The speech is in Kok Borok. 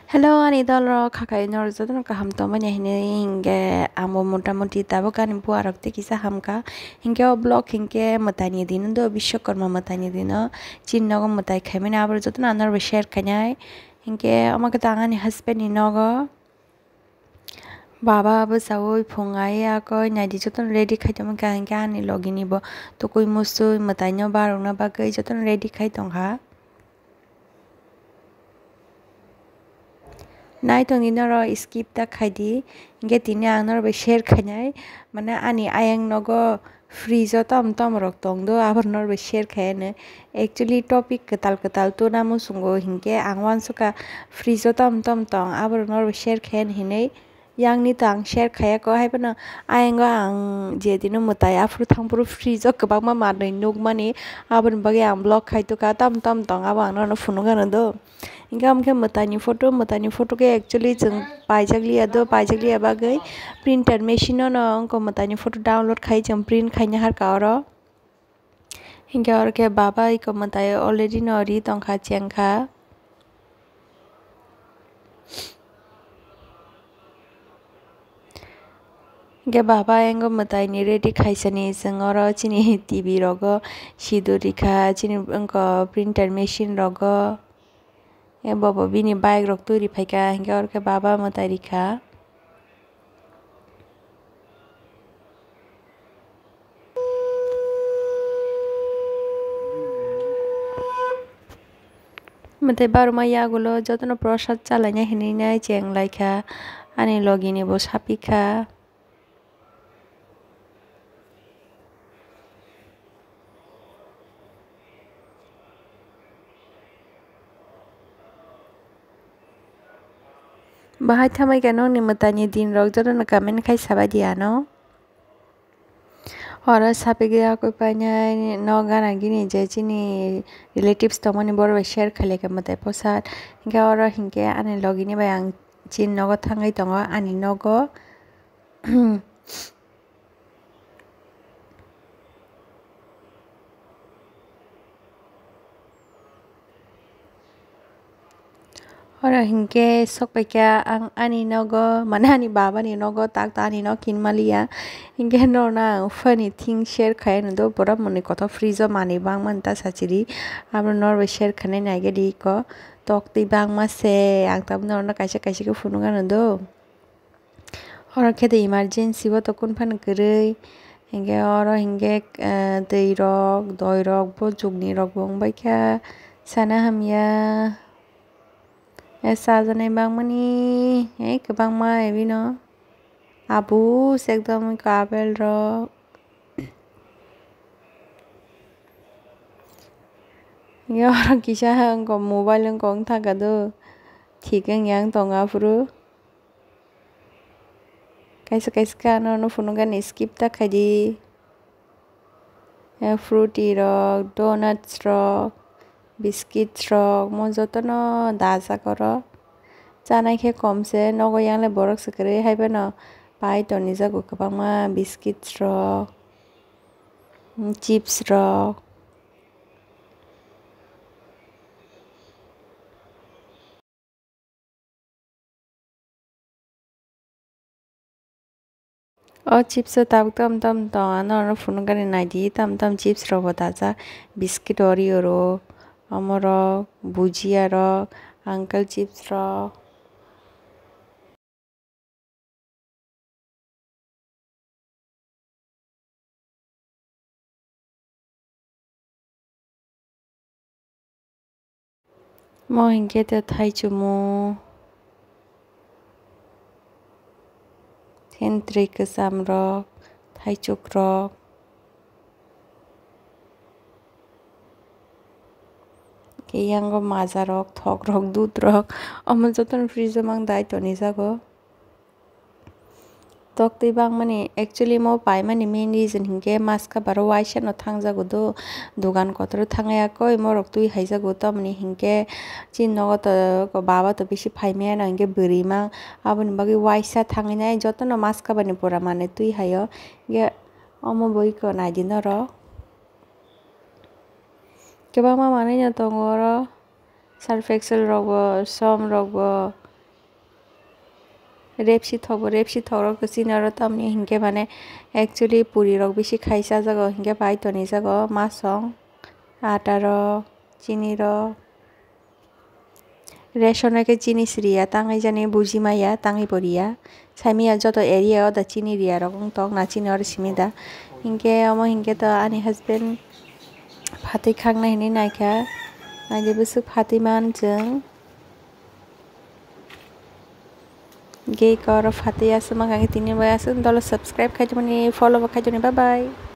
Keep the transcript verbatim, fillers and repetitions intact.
Hello, ani dol rok, khakai norok jotono kaham tongmani hinwi hinkhe, angbo motamuti tabuk ani buarok tei kisa hamkha. Hinkhe o vlog hinkhe mwtaini din do, Biswakarma mwtaini dino chini nogo mwtai khaimani, aborok jotono ang norokbai share khainai. Hinkhe omo khe tang ani husband ni nogo. Baba bwsaui phung ai akoi naidi jotono ready khai tongmani, hinkhe ani logi ni bo tukui musui mwtaino barokna bagwi jotono ready khai tongkha. Naitongdi norok skip ta khaidi, hinkhe tini ang norokbai share khainai, mane ani ayang nogo fridge o tom tom rok tongdo, abo norokbai share khaino. Actually topic kwtal kwtal tuna muchungo hinkhe ang uansukha fridge o tom tom tong, abo norokbai share khaino hinwi. Yang ni to ang share khaya ko, hai phano ayang o ang je dino mwtai aphuru thangphuru fridge o kwbangma manwi nukmani, aboni bagwi ang vlog khai tukha, tam tam tong abo ang nono phunuk ano do. Hinkhe omo khe mwtai ni photo, mwtai ni photo khe actually chwng paijak liya do, paijak liya bagwi printer machine o no wngkha mwtai ni photo download khai chwng print khaina harkha oro. Hinkhe oro khe baba iko mwtai already no ri tongkha, chengkha. Hinkhe baba engo mwtai ni ready khaisani, chwng oro chini T V rogo sidur rikha, chini wngkha printer machine rogo. E bobo bini bike rok twi ri phaikha, hinkhe oro khe baba mwtai rikha. Mwtai baroma yagulo jotono prosad chalaina hinwi nai cheng laikha, ani logi ni bo sapikha. Bahai thamai khe nokni mwtai ni din rok jotono comment khai sabai di ano. Oro sapigwi akoi painai nok gana gini je chini relatives tongmani borok bai share khailai kha mwtai posa. Hinkhe oro hinkhe ani logi ni bai ang chini nogo thangwi tongo ani nogo. Oro hinkhe sokpaikha ang ani nogo, mane ani baba ni nogo, tak ta ani nok hinmaliya. Hinkhe norno ang funny thing share khai nw do, borok mwnwi kotor fridge o manwi bangma ta sachiri. Abo norbai share khainai naigadi ko. Tok twi bangma se, ang tabuk norno kaisa kaisa khe phunuk anw do. Oro khe de emergency o to kun phano kwrwi. Hinkhe oro hinkhe, eh, twi rok, doi rok, bo jugni rok bo wng bai kha. Sana hamya. Eh, chajaknai bangmani, eh, kwbangma ebino. Abus ekdom apple rok. Hinkhe oro kisa wngkha mobile wngkha wngthaka do. Thik wngya wng tongo aphuru. Kaisa kaisa khe ano no phunukgani skip ta khaidi. Eh, fruity rok, donuts rok, biscuits rok, mo jotono dajak oro. Chanai khe kom se, nogo yang le borok se kwrwi, hai phano pai tonijago kwbangma biscuits rok, chips rok. O chips o tabuk tam tam tong, ano oro phunukgani naidi, tam tam chips rok bo dajak, biscuit, Oreo rok, omo rok, bhujia rok, uncle chips rok. Mo hinkhe tei thaichumu, thentwrwi kwcham rok, thaichuk rok, khe yango maja rok, thok rok, dudh rok, omo jotono fridge o mang dai tonijago. Tok twi bangmani, actually mo paimani main reason hinkhe maska baro waisa no thangjago do, dugan kotoro thangya koi morok twi haijago, tamoni hinkhe chini nogo to baba to bisi phaimaya no hinkhe bwrwi mang, aboni bagwi waisa thangwi nai jotono maska bani pura manwi twi haio. Hinkhe omo bo iko naidi norok. Kwbangma manwi no tongo oro, surf excel rok bo, som rok bo, Repsi thok bo, repsi thok rok to chini oro tamni hinkhe mane actually puri rok bisi khai chajago, hinkhe bai toni jago masong, ata rok, chini rok. Ration o khe chini si riya, tangwi jani buji maya, tangwi bo riya. Saimanya joto area o da chini riya rok wng tok na, chini oro simi da. Hinkhe omo hinkhe to ani husband phatwi khaknai hinwi naikha. Naidi bwswk phatwi man chwng. Gei koro phatwi aswk mankha khe tini bai aswk dolo subscribe khai tongmani, follow bo khai tongmani. Bye bye.